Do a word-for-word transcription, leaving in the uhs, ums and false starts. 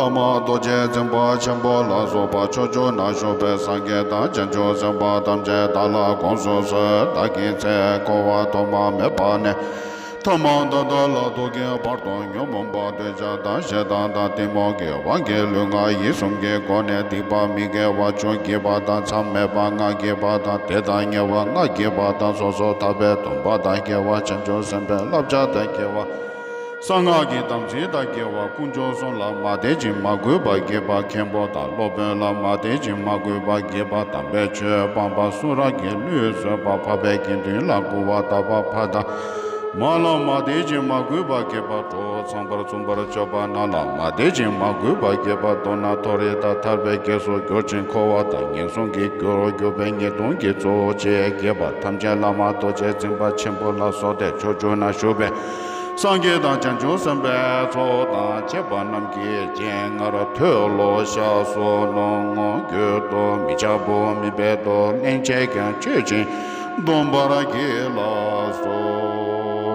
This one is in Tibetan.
མ་རྡོ་རྗེ་འཛིན་པ་ཆེན་པོ་ལ་སོགས་པ་ཕྱོགས་བཅུ་ན་བཞུགས་པའི་སངས་རྒྱས་དང་བྱང་ཆུབ་སེམས་དཔའ་ཐམས་ཅད་བདག་ལ་དགོངས་སུ་གསོལ། བདག་གི་ཚེ་འཁོར་བ་ཐོག་མ་མེད་པ་ནས་ཐོག་མ་ད་ལྟ་ལ་ཐུག་གི་བར་དུ་ཉོན་མོངས་པ་འདོད་ཆགས་དང་ཞེ་སྡང་དང་གཏི་མུག་གི་དབང་གིས་ལུས་ངག་ཡིད་གསུམ་གྱི་སྒོ་ནས་སྡིག་པ་མི་དགེ་བ་བཅུ་བགྱིས་པ་དང་མཚམས་མེད་པ་ལྔ་བགྱིས་པ་དང་དེ་དང་ཉེ་བ་ལྔ་བགྱིས་པ་དང་སོ་སོར་ཐར་པའི་སྡོམ་པ་དང་དགེ་བ་བྱང་ཆུབ་སེམས་དཔའི་བསླབ་བྱ་དང་དགེ་བ། གསང་སྔགས་ཀྱི་དམ་ཚིག་དང་དགེ་བ་དཀོན་མཆོག་གསུམ་ལ་མ་དད་ཅིང་མ་གུས་པ་བགྱིས་པ། མཁན་པོ་དང་སློབ་དཔོན་ལ་མ་དད་ཅིང་མ་གུས་པ་བགྱིས་པ། དམ་པའི་ཆོས་སྤངས་པ། གསུང་རབ་ཀྱི་ལུགས་བཟོད་པ། འཕགས་པའི་དགེ་འདུན་ལ་མགུ་བ་བཏབ་པ། ཕ་དང་མ་ལ་མ་དད་ཅིང་མ་གུས་པ་བགྱིས་པ། གྲོགས་ཚངས་པར་སྲུང་བར་སྤྱོད་པ་རྣམས་ལ་མ་དད་ཅིང་མ་གུས་པ་བགྱིས་པ། མདོར་ན་མཐོ་རིས་དང་ཐར་པའི་གེགས་སུ་གྱུར་ཅིང་འཁོར་བ་དང་ངན་སོང་གི་རྒྱུ་རུ་གྱུར་པའི་ཉེས་ལྟུང་གི་གཙོ་བོ་ཅེས་བགྱིས་པ་ཐམས་ཅད་བླ་མ་རྡོ་རྗེ་འཛིན་པ་ཆེན་པོ་ལ་སོགས་ཏེ་ཕྱོགས་བཅུ་ན་བཞུགས་པའི་སངས་རྒྱས་དང་བྱང་ཆུབ་སེམས་དཔའི་ཚོགས་དང་བཅས་པ་རྣམས་ཀྱི་སྤྱན་སྔར་མཐོལ་ལོ་བཤགས་སོ། ནོངས་བརྒྱུད་དུ་མི་འཆབ་བོ། མི་སྦེད་དོ། སླན་ཆད་ཀྱང་མཆོད་ཅིང་སྡོམ་པར་བགྱིད་ལགས་སོ།